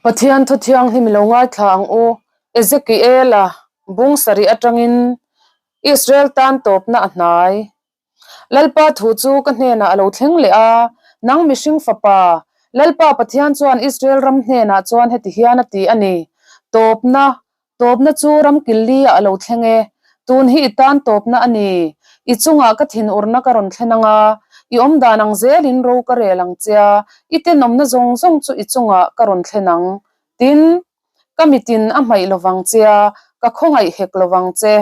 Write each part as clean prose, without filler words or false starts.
Pathian thu thianghlim i lo ngaithla ang u. Ezekiela bung sarih atangin Israel tan tawpna a hnai. Lalpa thu chu ka hnenah a lo thleng leh a, Nang mihring fapa, Lalpa Pathian chuan Israel ram hnenah chuan heti hian a ti a ni, Tawpna, Tawpna chu ram killi ah a lo thleng e. Tun hi i tan tawpna a ni. I chungah ka thinurna ka rawn thlen ang a, i awmdan ang zelin ro ka rel ang che a, i tenawmna zawng zawng chu i chungah ka rawn thlen ang. Tin, ka mitin a hmaih lovang che a, ka khawngaih hek lovang che.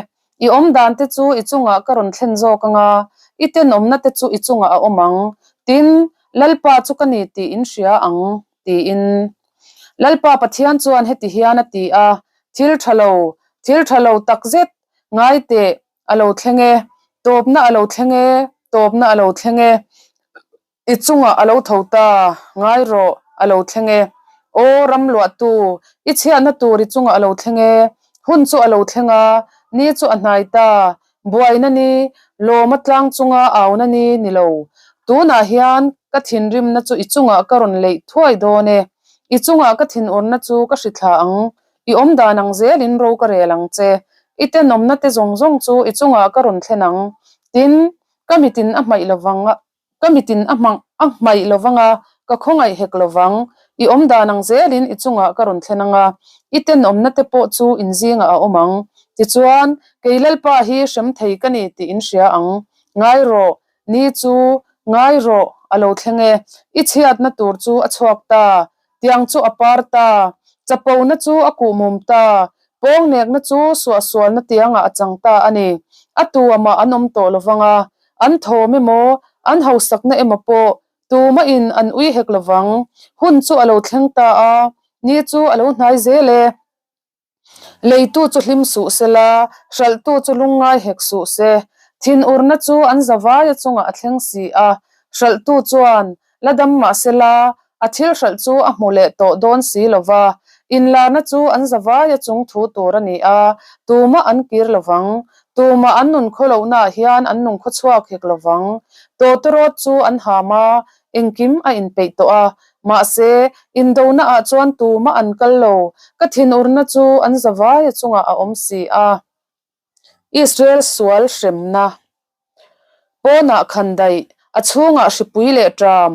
I awmdan te chu i chungah ka rawn thlen zawk ang a, i tenawmna te chu i chungah a awm ang. Tin, Lalpa chu ka ni tih in hria ang. tiin. Lalpa Pathian chuan heti hian a ti a, Thil tha lo, thil tha lo tak zet, ngai teh, a lo thleng e, tawpna a lo thleng e, tawpna a lo thleng e, i chungah a lo tho ta, ngai rawh, a lo thleng e. Aw ram luahtu, i chhiatna tur i chungah a lo thleng e, hun chu a lo thleng a, ni chu a hnai ta, Buaina ni, lawma tlang chunga auna ni ni lo. Tunah hian ka thinrimna chu i chungah ka rawn leih thuai dawn e. I chungah ka thinurna chu ka hrithla ang, i awmdan ang zelin ro ka rel ang che. I tenawmna te zawng zawng chu i chungah ka rawn thlen ang. Tin, ka mitin a hmaih lovang a. Ka mitin a hmang a hmaih lo vang a, ka khawngaih hek lo vang. I awm dan ang zelin i chungah ka rawn thlen ang a, i tenawmna te pawh chu in zingah a awm ang. Tichuan, kei Lalpa hi hrem thei ka ni tih in hria ang. Ngai rawh, ni chu ngai rawh, a lo thleng e. I chhiatna tur chu a chhuak ta, tiang chu a par ta, chapona chu a kuhmum ta, pawngnekna chu suahsualna tiangah a chang ta a ni. A tu amah an awm tawh lo vang a, an thawm emaw, an hausakna emaw pawh tumahin an ui hek lo vang. Hun chu a lo thleng ta a, ni chu a lo hnai zel e. Leitu chu hlim suh se la, hralhtu chu lungngai hek suh se. Thinurna chu an zavaia chungah a thleng si a, hralhtu chuan la dam mah se la, a thil hralh chu a hmu leh tawh dawn si lo va. Inlarna chu an zavaia chung thu tur a ni a, tumah an kir lo vang. Tumah an nun khaw lohnaah hian an nung khaw chhuak hek lo vang. Tawtawrawt chu an ham a, engkim a inpeih tawh a, mahse, indona ah chuan tumah an kal lo, ka thinurna chu an zavaia chungah a awm si a. Israel sual hremna pawnah khandaih, a chhungah hripui leh ṭam,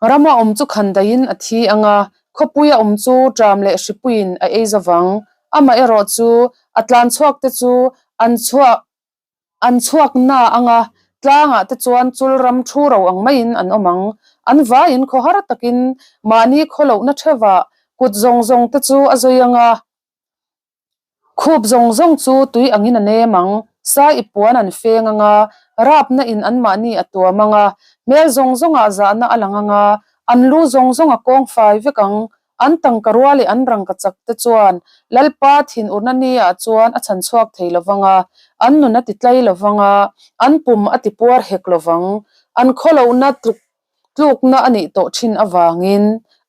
rama awm chu khandaihin a thi ang a, khawpuia awm chu ṭam leh hripuiin a ei zavang. Amaherawh chu a tlan chhuak te chu an chhuah An chhuak na ang a, tlangah te chuan chul ram thu ro ang maiin an awm ang. An vaiin khaw har takin mahni khaw lohna theuhah kut zawng zawng te chu a zui ang a, khup zawng zawng chu tui angin a nem ang. Sai i puan an feng ang a, rapna in anmahni a tuam ang a, hmel zawng zawngah zahna a lang ang a, an lu zawng zawng a kawng fai vek ang. An tangka rual leh an rangka chak te chuan Lalpa thinurna ni ah chuan a chhan chhuak thei lo vang a, an nun a ti tlai lo vang a, an pum a ti puar hek lo vang. An khawlohna tluk tlukna a nih tawh thin avangin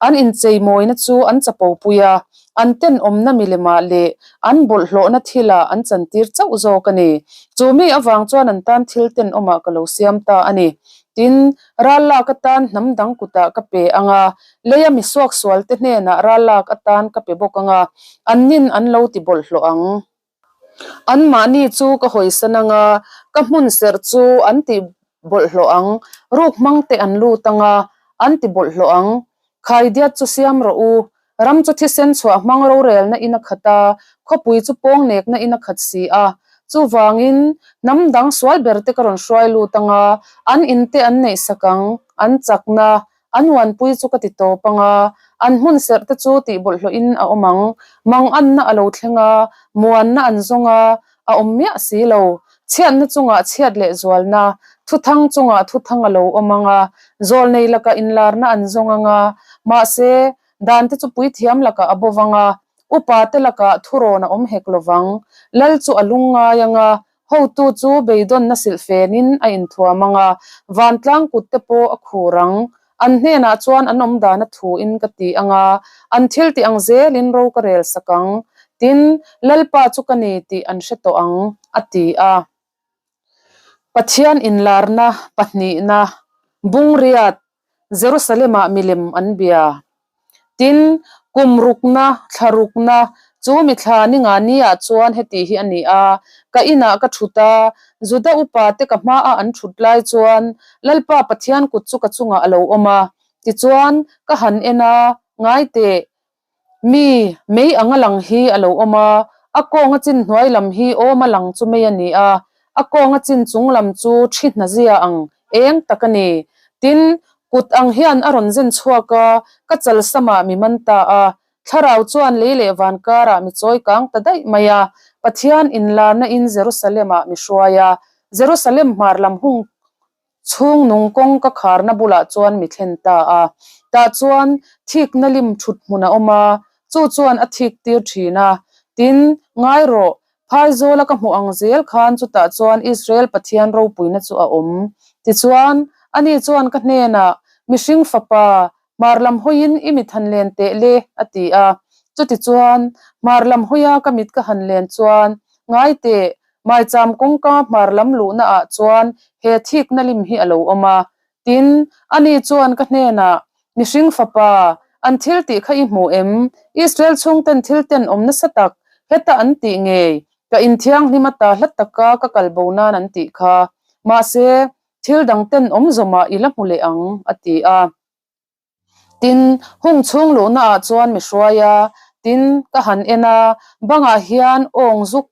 an incheimawina chu an chapo pui a, an tenawmna milemah leh an bawlhhlawhna thilah an chantir chauh zawk a ni. Chu mi avang chuan an tan thil tenawmah ka lo siam ta a ni. Tin, ral lak atan hnam dang kutah ka pe ang a, leia mi suaksualte hnenah ral lak atan ka pe bawk ang a, annin an lo ti bawlhhlawh ang. Anmahni chu ka hawisan ang a, ka hmun serh chu an ti bawlhhlawh ang, ruk hmangte an lut ang a, an ti bawlhhlawh ang. Khaidiat chu siam rawh u, Ram chu thisen chhuah hmang rorelna in a khat a, khawpui chu pawng nekna in a khat si a. Chuvangin, hnam dang sual ber te ka rawn hruai lut ang a, an in te an neih sak ang, an chakna, an uanpui chu ka ti tawp ang a, an hmun serh te chu tih bawlhhlawhin a awm ang. Manganna a lo thleng a, muanna an zawng a, a awm miah si lo. Chhiatna chungah chhiat leh zualna, thuthang chungah thuthang a lo awm ang a, zawlnei lakah inlarna an zawng ang a, mahse, Dan te chu puithiam lakah a bo vang a, upa te lakah thurawn a awm hek lo vang. Lal chu a lung ngai ang a, hotu chu beidawnna silhfenin a inthuam ang a, vantlang kut te pawh a khur ang. An hnenah chuan an awm dana thuin ka ti ang a, an thil tih ang zelin ro ka rel sak ang. Tin, Lalpa chu ka ni tih an hre tawh ang, a ti a. Pathian inlarna pahnihna, Bungriat, Jerusalem-ah milem an bia. Tin, kum rukna, thla rukna, chu mi thla ni nga ni ah chuan heti hi a ni a, ka inah ka thut a, Juda upa te ka hmaah an thut lai chuan Lalpa Pathian kut chu ka chungah a lo awm a. Tichuan, ka han en a, ngai teh, Mi, mei anga lang hi a lo awm a, a kawnga chin hnuai lam hi awma lang chu mei a ni a, a kawnga chin chung lam chu thi hnazia ang eng tak a ni. Tin, kut ang hian a rawn zen chhuak a, ka chal samah mi man ta a, thlarau chuan lei leh van karah mi chawi kang ta daih mai a, Pathian inlarna in Jerusalem-ah mi hruai a, Jerusalem hmar lam hung Chhung nung kawng ka kharna bulah chuan mi thlen ta a, tah chuan thikna lim thut hmun a awm a, chu chuan a thik tir thin a. Tin, ngai rawh, Phaizawla ka hmuh ang zel khan chutah chuan Israel Pathian ropuina chu a awm. Tichuan, ani chuan ka hnenah, Mihring fapa, hmar lam hawiin i mit han len teh le, a ti a. Chutichuan, hmar lam hawia ka mit ka han len chuan, Ngai teh, Maicham kawngka hmar lam luhna ah chuan he thikna lim hi a lo awm a. Tin, ani chuan ka hnenah, Mihring fapa, an thil tih kha i hmu em? Israel chhungten thil ten awm nasa tak, heta an tih ngei, ka inthianghlim ata hla taka ka kal bo nan an tih kha. Mahse, thil dang ten awm zawmah i la hmu leh ang, a ti a. Tin, hung chhung luhna ah chuan mi hruai a, tin, ka han en a, bangah hian awng zuk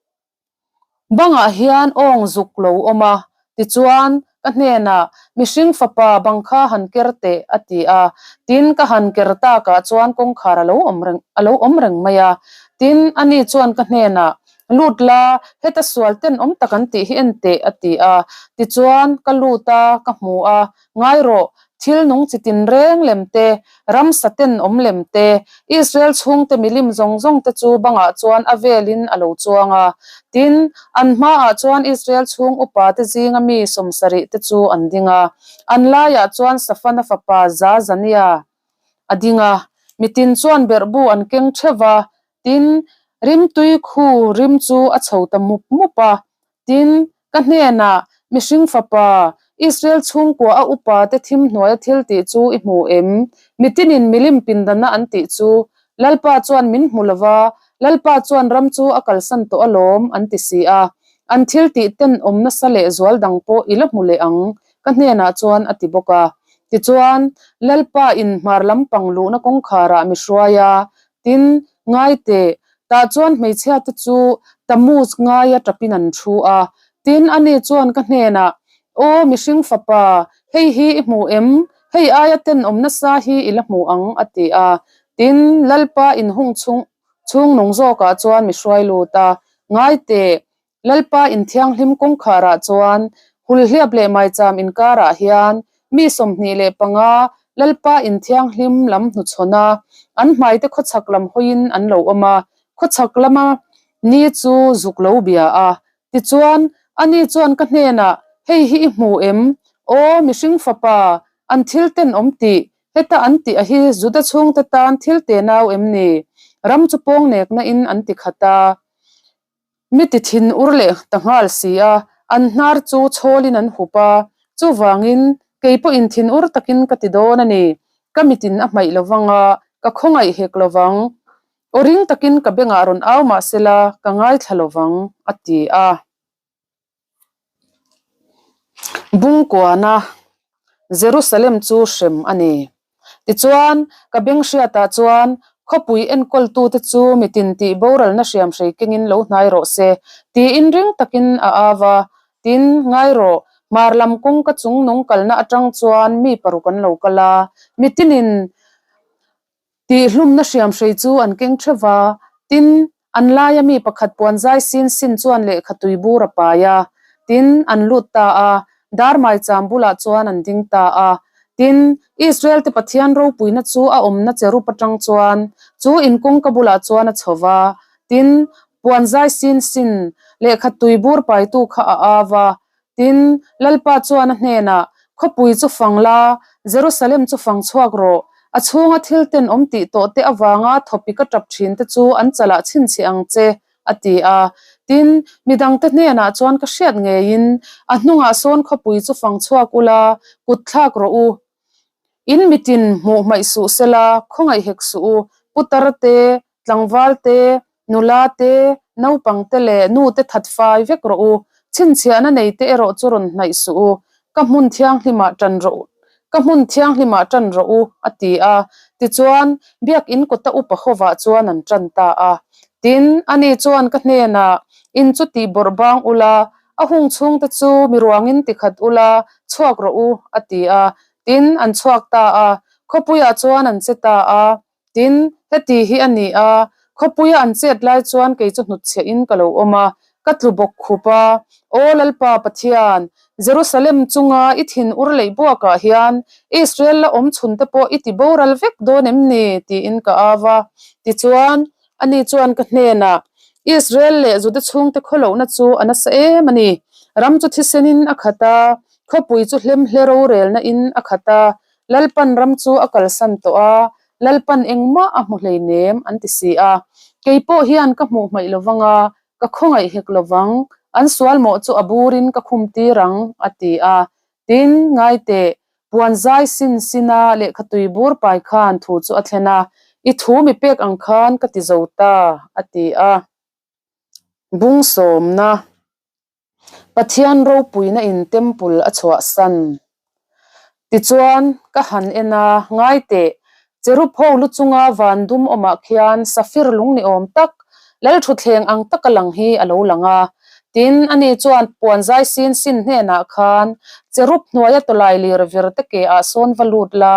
bangah hian awng zuk lo awm a, tichuan, ka hnenah, Mihring fapa bang kha han ker teh, a ti a. Tin, ka han ker takah chuan kawngkhar a lo awm reng a lo awm reng mai a. Tin, ani chuan ka hnenah, Lut la, heta sual tenawm tak an tih hi en teh, a ti a. Tichuan, ka lut a, ka hmu a, Ngai rawh, thil nung chi tinreng lem te, ramsa tenawm lem te, Israel chhungte milim zawng zawng te chu bangah chuan a velin a lo chuang a. Tin, an hmaah chuan Israel chhung upa te zinga mi sawmsarih te chu an ding a. An laiah chuan Safana fapa Zaazania a ding a. Mitin chuan berhbu an keng theuh va, tin, rimtui khu rim chu a chho ta mup mup a. Tin, ka hnenah, Mihring fapa, Israel chhungkua a upa te thim hnuaia thil tih chu i hmu em? Mitinin milim pindana an tih chu, Lalpa chuan min hmu lo va, Lalpa chuan ram chu a kalsan tawh alawm, an ti si a. An thil tih tenawm nasa leh zual dang pawh i la hmu leh ang, ka hnenah chuan a ti bawk a. Tichuan, Lalpa in hmar lampang luhna kawngkharah mi hruai a, Tin, ngai teh, tah chuan hmeichhia te chu Tammuz ngaia tapin an thu a. Tin, ani chuan ka hnenah, Aw, mihring fapa, hei hi i hmu em? Hei aia tenawm nasa hi i la hmu ang, a ti a. Tin, Lalpa inhung chhung chhung nung zawkah chuan mi hruai lut a, Ngai teh, Lalpa inthianghlim kawngkharah chuan hulhliap leh maicham inkarah hian mi 25 Lalpa inthianghlim lam hnuchhawn a, an hmaite khawchhak lam hawiin an lo awm a, khawchhak lama ni chu zuk lo bia a. Tichuan, ani chuan ka hnenah, Hei hi i hmu em? Aw, mihring fapa, an thil tenawm tih, heta an tih a hi Juda chhungte tan thil tenau em ni? Ram chu pawngnekna in an ti khat a. Mi ti thin ur leh ta nghal si a, an hnar chu chhawlin an hup a, chuvangin kei pawhin thin ur takin ka ti dawn a ni, ka mitin a hmaih lovang a, ka khawngaih hek lovang, aw ring takin ka bengah rawn au mah sela ka ngaithla lovang, a ti a. Bungkuana Jerusalem chu hrem a ni. Tichuan, ka beng hriatah chuan khawpui enkawltute chu mitin tih boralna hriamhrei kengin lo hnai rawh se, tiin ring takin a au a. Tin, ngai rawh, hmar lam kawngka chung nung kalna atang chuan mi paruk an lo kal a, mitinin Tihhlumna hriamhrei chu an keng theuh va, tin, an laia mi pakhat puan zai sin sin chuan lehkha tui bur a pai a, tin, an lut ta a, dar maicham bulah chuan an ding ta a. Tin, Israel-te Pathian ropuina chu a awmna cherup atang chuan chu in kawngka bulah chuan a chho va, tin, puan zai sin sin lehkha tui bur paitu kha a au va, Tin, Lalpa chuan a hnenah, Khawpui chu fang la, Jerusalem chu fang chhuak rawh. A chhunga thil tenawm tih tawh te avanga thawpik a tap thin te chu an chalah chhinchhiah ang che, a ti a. Tin, midangte hnenah chuan ka hriat ngeiin, A hnungah sawn khawpui chu fang chhuak ula, kut thlak rawh u. In mitin hmuh hmaih suh sela, khawngaih hek suh u, putar te, tlangval te, nula te, naupang te leh nu te that fai vek rawh u, chhinchhiahna nei te erawh chu rawn hnaih suh u, ka hmun thianghlimah tan rawh u, ka hmun thianghlimah tan rawh u, a ti a. Tichuan, biakinn kawta upa hovah chuan an tan ta a. Tin, ani chuan ka hnenah, In chu tih bawrh bang ula, a hung chhungte chu mi ruangin tikhat ula, chhuak rawh u, a ti a. Tin, an chhuak ta a, khawpuiah chuan an che ta a. Tin, heti hi a ni a, khawpuia an chet lai chuan kei chu hnutchhiahin ka lo awm a, ka tlu bawk khup a. Aw Lalpa Pathian, Jerusalem chunga i thin ur leih buakah hian Israel la awm chhun te pawh i ti boral vek dawn em ni? tiin ka au a. Tichuan, ani chuan ka hnenah, Israel leh Juda chhungte khawlohna chu a nasa em a ni. Ram chu thisenin a khat a, khawpui chu hlemhle rorelna in a khat a, Lalpan ram chu a kalsan tawh a, Lalpan engmah a hmu hleinem an ti si a. Kei pawh hian ka hmuh hmaih lovang a, ka khawngaih hek lovang, an sual mawh chu a burin ka khum tir ang, a ti a. Tin, ngai teh, puan zai sin sina lehkha tui bur pai khan thu chu a thlen a, I thu mi pek ang khan ka ti zo ta, a ti a. Bung sawmna. Pathian ropuina in temple a chhuahsan. Tichuan, ka han en a, ngai teh, cherub ho lu chunga van dum awmah khian safir lung ni awm tak, lalthutthleng ang taka lang hi a lo lang a. Tin, ani chuan puan zai sin sin hnenah khan, Cherub hnuaia tawlai lir vir te ke ah sawn va lut la,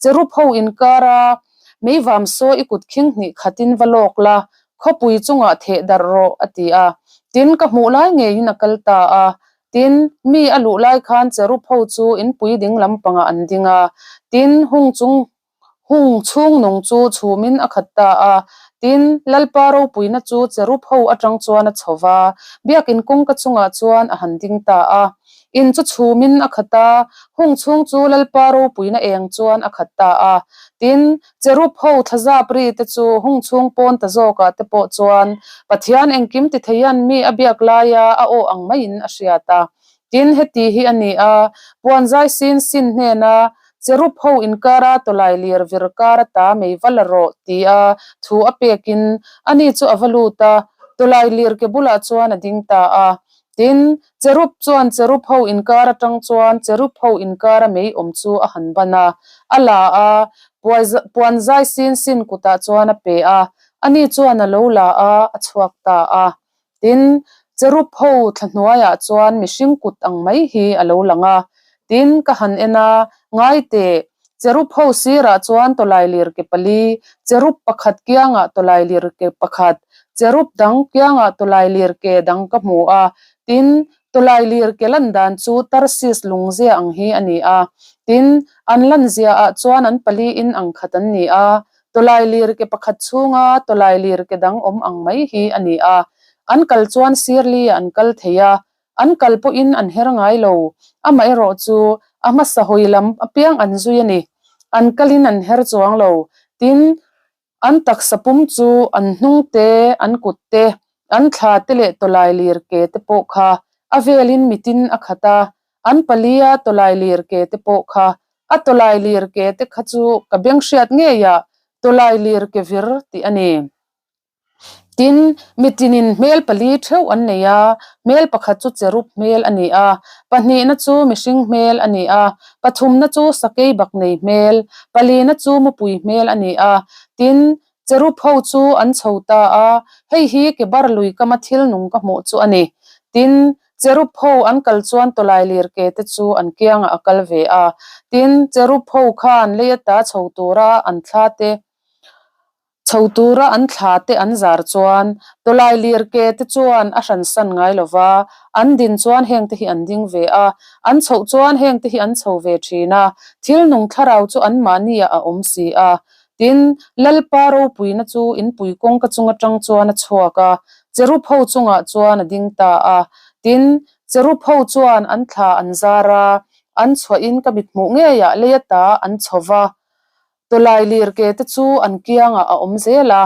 cherub ho inkara meivam saw i kut khing hnih khatin va lawk la, Khawpui chungah theh darh rawh, a ti a. Tin, ka hmuh lai ngeiin a kal ta a. Tin, mi a luh lai khan cherub ho chu inpui ding lampangah an ding a. Tin, hung chung hung chhung nung chu chhumin a khat ta a. Tin, Lalpa ropuina chu cherub ho atang chuan a chho va, biakin kawngka chungah chuan a han ding ta a. In chu chhumin a khat a, hung chhung chu Lalpa ropuina eng chuan a khat ta a. Tin, Cherub ho thlazap ri te chu hung chhung pawn ta zawkah te pawh chuan Pathian engkim ti theian mi a biak laia a aw ang maiin a hriat a. Tin, heti hi a ni a, puan zai sin sin hnena cherub ho inkara tawlai lir vir kar ata mei va la rawh tia thu a pekin ani chu a va lut a, tawlai lir ke bulah chuan a ding ta a. Tin, cherub chuan cherub ho inkar atang chuan cherub ho inkara mei awm chu a han ban a, a la a, puan zai sin sin kutah chuan a pe a, ani chuan a lo la a, a chhuak ta a. Tin, cherub ho thla hnuaiah chuan mihring kut ang mai hi a lo lang a. Tin, ka han en a, ngai teh, cherub ho sirah chuan tawlailir ke pali, cherub pakhat kiangah tawlailir ke pakhat, cherub dang kiangah tawlailir ke dang ka hmu a. Tin, tawlailir ke lan dan chu Tarsis lungzia ang hi a ni a. Tin, an lanziaah chuan an paliin ang khat an ni a, tawlailir ke pakhat chhunga tawlailir ke dang awm ang mai hi a ni a. An kal chuan sirli-ah an kal thei a, An kal pawhin an her ngai lo, amaherawh chu a hmasa hawi lam apiang an zui a ni. An kalin an her chuang lo. Tin, an taksa pum chu an hnung te, an kut te, an thla te leh tawlai lir ke te pawh kha a velin mitin a khat a, an palia tawlai lir ke te pawh kha a tawlai lir ke te kha chu ka beng hriat ngeiah tawlai lir ke vir tih a ni. Tin, mitinin hmel pali theuh an nei a, hmel pakhat chu cherub hmel a ni a, pahnihna chu mihring hmel a ni a, pathumna chu sakei bak nei hmel, palina chu mupui hmel a ni a. Tin, cherub ho chu an chho ta a, hei hi kebar lui kama thil nung ka hmuh chu a ni. Tin, cherub ho an kal chuan tawlai lir ke te chu an kiangah a kal ve a. Tin, cherub ho khan lei ata chho tura an thla te Chho tura an thla te an zar chuan tawlai lir ke te chuan a hransan ngai lo va, an din chuan heng te hi an ding ve a, an chhoh chuan heng te hi an chho ve thin a, thil nung thlarau chu anmahni ah a awm si a. Tin, Lalpa ropuina chu inpui kawngka chung atang chuan a chhuak a, cherub ho chungah chuan a ding ta a. Tin, cherub ho chuan an thla an zar a, an chhuahin ka mithmuh ngeiah lei ata an chho va. Tawlai lir ke te chu an kiangah a awm zel a,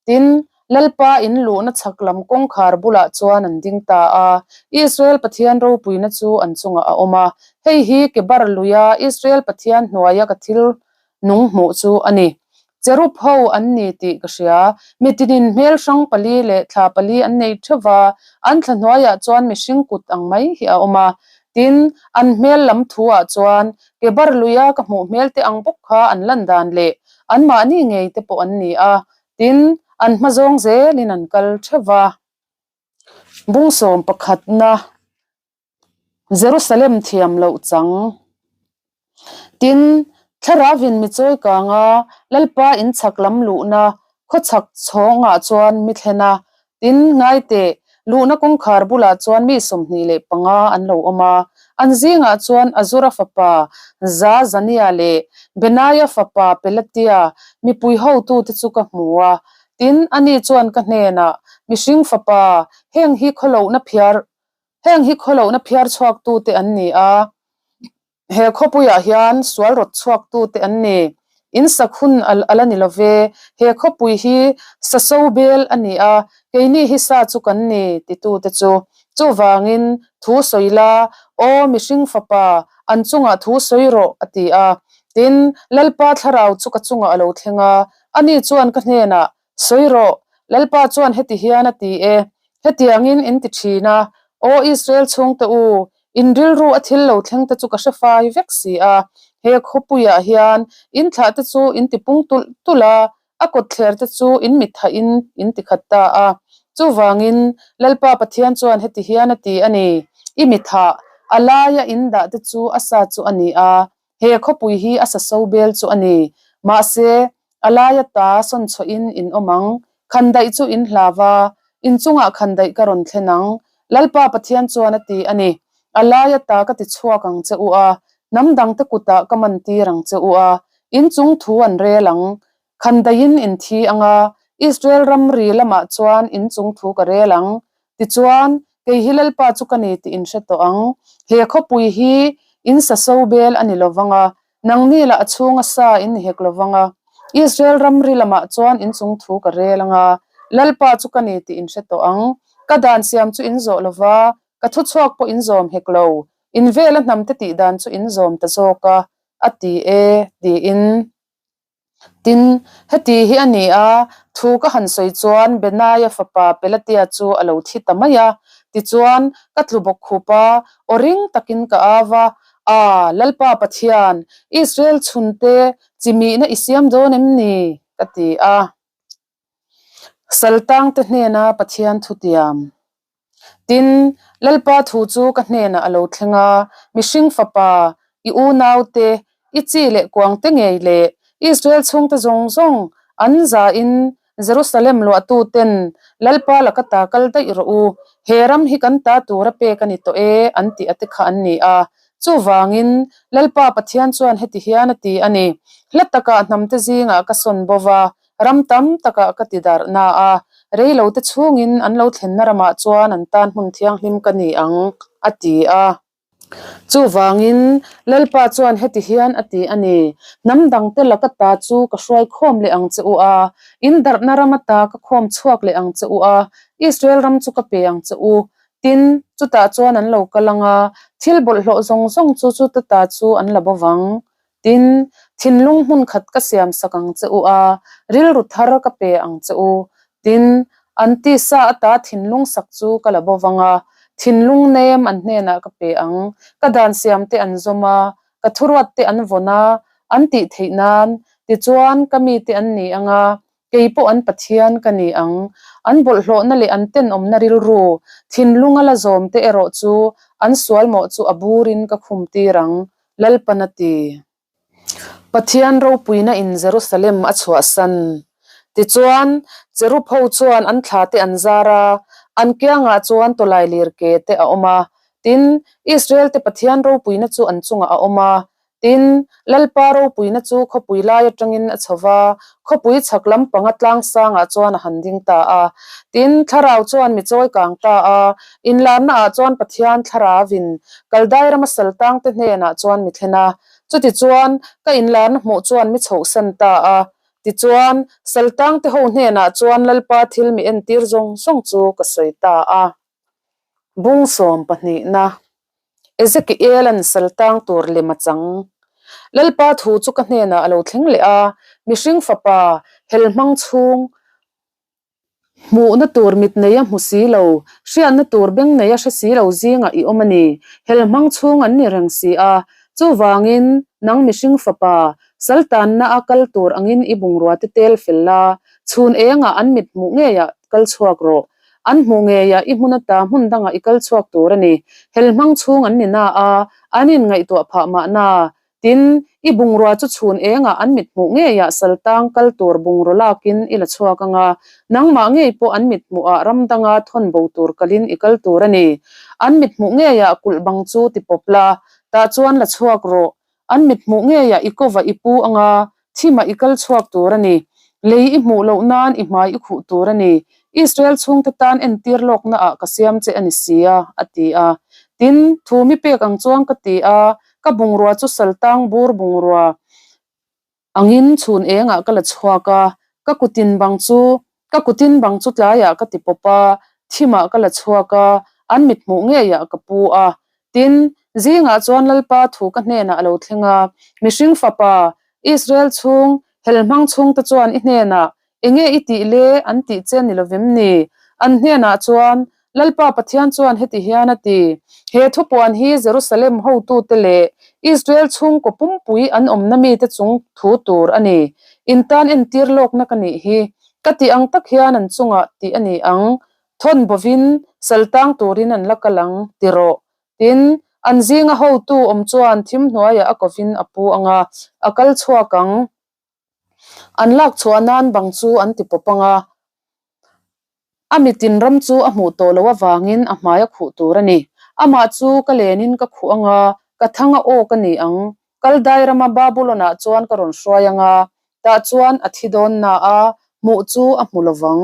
tin, Lalpa in luhna chhak lam kawngkhar bulah chuan an ding ta a. Israel Pathian ropuina chu an chungah a awm a. Hei hi Kebar luia Israel Pathian hnuaia ka thil. nung hmuh chu a ni. Cherub ho an ni tih ka hria. Mitinin hmel hrang pali leh thla pali an nei theuh va, an thla hnuaiah chuan mihring kut ang mai hi a awm a. Tin, an hmel lam thuah chuan ke bar luia ka hmuh hmel te ang bawk kha an lan dan leh anmahni ngei te pawh an ni a. Tin, an hma zawng zelin an kal theuh va. Bungsawm pakhatna. Jerusalem thiam loh chang. Tin, Thlarauin mi chawi kanga Lalpa in chhak lam luhna khawchhak chhawngah chuan mi thlen a. Tin, ngaiteh, luhna kawngkhar bulah chuan mi 25 an lo awm a. An zingah chuan Azura fapa Zaazania leh Benaia fapa Pelatia mipui hotute chu ka hmu a. Tin, ani chuan ka hnenah, Mihring fapa, heng hi khawlohna phiar Heng hi khawlohna phiar chhuaktute an ni a, he khawpuiah hian sual rawt chhuaktute an ni. In sak hun a la ni lo ve, he khawpui hi sa so bel a ni a, keini hi sa chu kan ni, titute chu. Chuvangin, thu sawi la, Aw mihring fapa, an chungah thu sawi rawh, a ti a. Tin, Lalpa thlarau chu ka chungah a lo thleng a, ani chuan ka hnenah, Sawi rawh, Lalpa chuan heti hian a ti e, Hetiangin in ti thin a, Aw Israel chhungte u, in rilru a thil lo thleng te chu ka hre fai vek si a, he khawpuiah hian in thlah te chu in ti pung tulh tulh a, a kawtthler te chu in mithahin in ti khat ta a. Chuvangin Lalpa Pathian chuan heti hian a ti a ni, I mithah, a laia in dah te chu a sa chu a ni a, He khawpui hi a sa so bel chu a ni. Mahse, a laia ta sawn chhuahin in awm ang. Khandaih chu in hlau va, in chungah khandaih ka rawn thlen ang, Lalpa Pathian chuan a ti a ni. A laia ta ka ti chhuak ang che u a, hnam dangte kutah ka man tir ang che u a, in chung thu an rel ang. Khandaihin in thi ang a, Israel ramri lamah chuan in chung thu ka rel ang. Tichuan, kei hi Lalpa chu ka ni tih in hre tawh ang. He khawpui hi in sa so bel a ni lo vang a, nangni lah a chhunga sa in ni hek lo vang a. Israel ramri lamah chuan in chung thu ka rel ang a, Lalpa chu ka ni tih in hre tawh ang. Ka dan siam chu in zawh lo va, ka thuchhuak pawh in zawm hek lo. In vela hnamte tih dan chu in zawm ta zawk a, a ti e, tiin. Tin, heti hi a ni a, thu ka han sawi chuan Benaia fapa Pelatia chu a lo thi ta mai a. Tichuan, ka tlu bawk khup a, aw ring takin ka au a, A, Lalpa Pathian, Israel chhunte chi mihna i siam dawn em ni? ka ti a. Saltangte hnena Pathian thutiam. Tin, Lalpa thu chu ka hnenah a lo thleng a, Mihring fapa, i unaute, i chi leh kuangte ngei leh Israel chhungte zawng zawng an zain Jerusalem luahtuten Lalpa laka ta kal daih rawh u, he ram hi kan ta tura pek a ni tawh e, an tih a te kha an ni a. Chuvangin, Lalpa Pathian chuan heti hian a ti a ni, Hla takah hnamte zingah ka sawn bo va, Ram tam takah ka ti darh na a, reilote chhungin an lo thlenna ramah chuan an tan hmun thianghlim ka ni ang, a ti a. Chuvangin, Lalpa chuan heti hian a ti a ni, Hnam dangte laka ta chu ka hruai khawm leh ang che u a, in darhna ram ata ka khawm chhuak leh ang che u a, Israel ram chu ka pe ang che u. Tin, chutah chuan an lo kal ang a, thil bawlhhlawh zawng zawng chu chuta ta chu an la bo vang. Tin, thinlung hmun khat ka siam sak ang che u a, rilru thar ka pe ang che u. Tin, an tisa ata thinlung sak chu ka la bo vang a, thinlung nem an hnenah ka pe ang. Ka dan siamte an zawm a, ka thuruatte an vawn a, an tih theih nan. Tichuan, ka mite an ni ang a, Kei pawh an Pathian ka ni ang. An bawlhhlawhna leh an tenawmna rilru, thinlunga la zawmte erawh chu an sual mawh chu a burin ka khum tir ang, Lalpan a ti. Pathian ropuina in Jerusalem a chhuahsan. Tichuan, Cherub ho chuan an thla te an zar a, an kiangah chuan tawlai lir ke te a awm a. Tin, Israel te Pathian ropuina chu an chungah a awm a, Tin, Lalpa ropuina chu khawpui lai atangin a chho va, khawpui chhak lampanga tlang sangah chuan a han ding ta a. Tin, Thlarau chuan mi chawi kang ta a, inlarna ah chuan Pathian Thlarauvin Kaldai rama saltangte hnenah chuan mi thlen a. Chutichuan, ka inlarna hmuh chuan mi chhohsan ta a. Tichuan, saltangte ho hnenah chuan Lalpa thil mi entir zawng zawng chu ka sawi ta a. Bung sawm pahnihna. Ezekiel-a'n saltang tur lem a chang. Lalpa thu chu ka hnenah a lo thleng leh a, Mihring fapa, hel hmang chhung hmuhna tur mit nei a hmu si lo, hriatna tur beng nei a hre si lo zingah i awm a ni. Hel hmang chhung an ni reng si a. Chuvangin, nang mihring fapa, saltanna a kal tur angin i bungrua te tel fel la, chhun engah an mit hmuh ngeiah kal chhuak rawh. An hmuh ngeiah i hmun ata hmun dangah i kal chhuak tur a ni. Hel hmang chhung an ni na a, an inngaihtuah phah mahna. Tin, i bungrua chu chhun engah an mit hmuh ngeiah saltang kal tur bungraw lakin i la chhuak ang a, nangmah ngei pawh an mit hmuhah ram danga thawn bo tur kalin i kal tur a ni. An mit hmuh ngeiah kulh bang chu ti pawp la, tah chuan la chhuak rawh. An mit hmuh ngeiah i kova i pu ang a, thimah i kal chhuak tur a ni. Lei i hmuh loh nan i hmai i khuh tur a ni. Israel chhungte tan entir lawknaah ka siam che a ni si a, a ti a. Tin, thu mi pek ang chuan ka ti a, ka bungrua chu saltang bur bungrua angin chhun engah ka la chhuak a, ka kutin bang chu ka kutin bang chu tlaiah ka ti pawp a, thimah ka la chhuak a, an mit hmuh ngeiah ka pu a. Tin, zingah chuan Lalpa thu ka hnenah a lo thleng a, Mihring fapa, Israel chhung, helhmang chhungte chuan i hnenah, Enge i tih le? an tih che ni lovem ni? An hnenah chuan, Lalpa Pathian chuan heti hian a ti, He thupuan hi Jerusalem hotute leh Israel chhungkaw pumpui an awmna mite chung thu tur a ni. In tan entir lawkna ka nih hi. Ka tih ang tak hian an chungah tih a ni ang. Thawn bovin saltang turin an la kal ang, ti rawh. Tin, an zinga hotu awm chuan thim hnuaiah a kovin a pu ang a, a kal chhuak ang. An lak chhuah nan bang chu an ti pawp ang a, a mitin ram chu a hmuh tawh loh avangin a hmai a khuh tur a ni. Amah chu ka lenin ka khuh ang a, ka thang a awk a ni ang. Kaldai rama Babulon-ah chuan ka rawn hruai ang a, tah chuan a thi dawn na a, hmuh chu a hmu lo vang.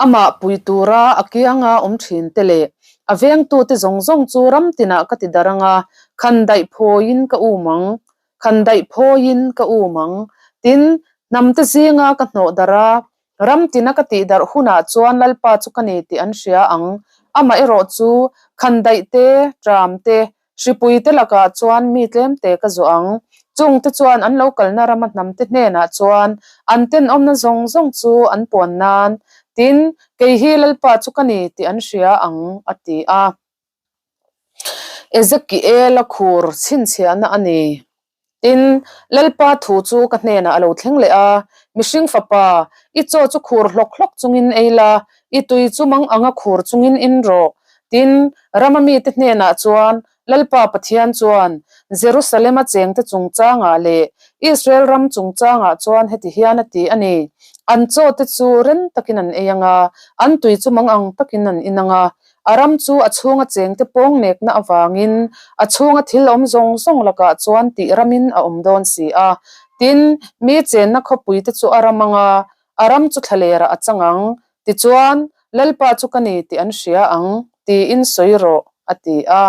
Amah pui tura a kianga awm thin te leh a vengtute zawng zawng chu ram tinah ka ti darh ang a, khan daih phawiin ka um ang. Khan daih phawiin ka um ang. Tin, hnamte zinga ka hnawh darh a, ram tina ka tih darh hunah chuan Lalpa chu ka ni tih an hria ang. Amaherawh chu, khan daih te, tram te, hripui te lakah chuan mi tlemte ka zawh ang. Chungte chuan an lo kalna rama hnamte hnenah chuan an tenawmna zawng zawng chu an puan nan, tin, kei hi Lalpa chu ka ni tih an hria ang, a ti a. Ezekiel-a khur chhinchhiahna a ni. Tin, Lalpa thu chu ka hnenah a lo thleng leh a, Mihring fapa, i chaw chu khur hlawk hlawk chungin ei la, i tui chu mang anga khur chungin in rawh. Tin, rama mite hnenah chuan Lalpa Pathian chuan Jerusalem-a chengte chungchangah leh Israel ram chungchangah chuan heti hian a ti a ni, An chaw te chu rem takin an ei ang a, an tui chu mang ang takin an in ang a, A ram chu a chhunga chengte pawng nekna avangin a chhunga thil awm zawng zawng lakah chuan tih ramin a awm dawn si a. Tin, mi chenna khawpuite chu a ram ang a, a ram chu thlalerah a chang ang. Tichuan, Lalpa chu ka ni tih an hria ang, tiin sawi rawh, a ti a.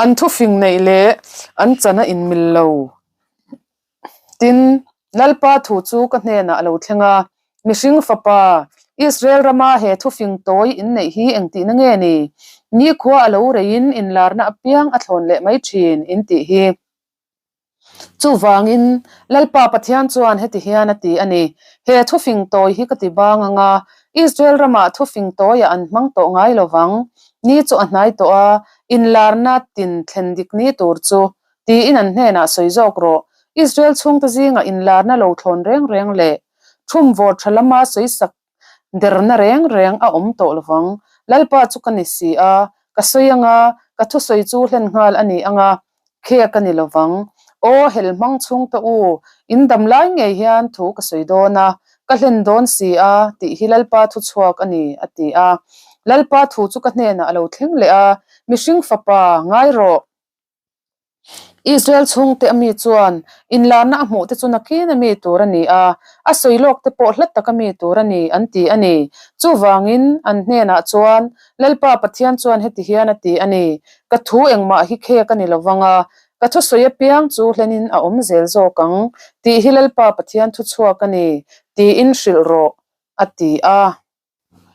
An thufing neih leh an chan a inmil lo. Tin, Lalpa thu chu ka hnenah a lo thleng a, Mihring fapa, Israel rama he thufing tawi inneih hi engtihna nge ni? Nikhua a lo reiin inlarna apiang a thlawn leh mai thin, in tih hi. Chuvangin, Lalpa Pathian chuan heti hian a ti a ni, He thufing tawi hi ka ti bang ang a, Israel ramah thufing tawiah an hmang tawh ngai lo vang. Ni chu a hnai tawh a, inlarna tin thlen dik ni tur chu, tiin an hnenah sawi zawk rawh. Israel chhungte zingah inlarna lo thlawn reng reng leh thumvawr tha lama sawisak Derna reng reng a awm tawh lovang. Lalpa chu ka ni si a, ka sawi anga, ka thusawi chu hlen nghal a ni anga, khek a ni lovang. Aw hel hmang chhung te u, in dam lai ngei hian thu ka sawi dawn a, ka hlen dawn si a, tih hi Lalpa thu chhuak a ni, a ti a. Lalpa thu chu ka hnenah a lo thleng leh a, Mihring fapa, ngai rawh. Israel chhungte a mi chuan inlarna a hmuh te chu nakin a mi tur a ni a, a sawi lawk te pawh hlat tak a mi tur a ni an ti a ni. Chuvangin an hnenah chuan Lalpa Pathian chuan heti hian a ti a ni, Ka thu engmah hi khek a ni lo vang a, ka thusawi apiang chu hlenin a awm zel zawk ang, tih hi Lalpa Pathian thuchhuak a ni, tiin hrilh rawh, a ti a.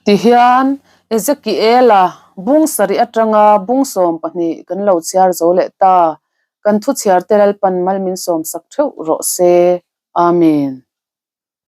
Tihian Ezekiela bung sarih atanga bung 12 kan lo chhiar zo leh ta. Kan thu chhiar te Lalpan mal min sawmsak theuh rawh se. Amen.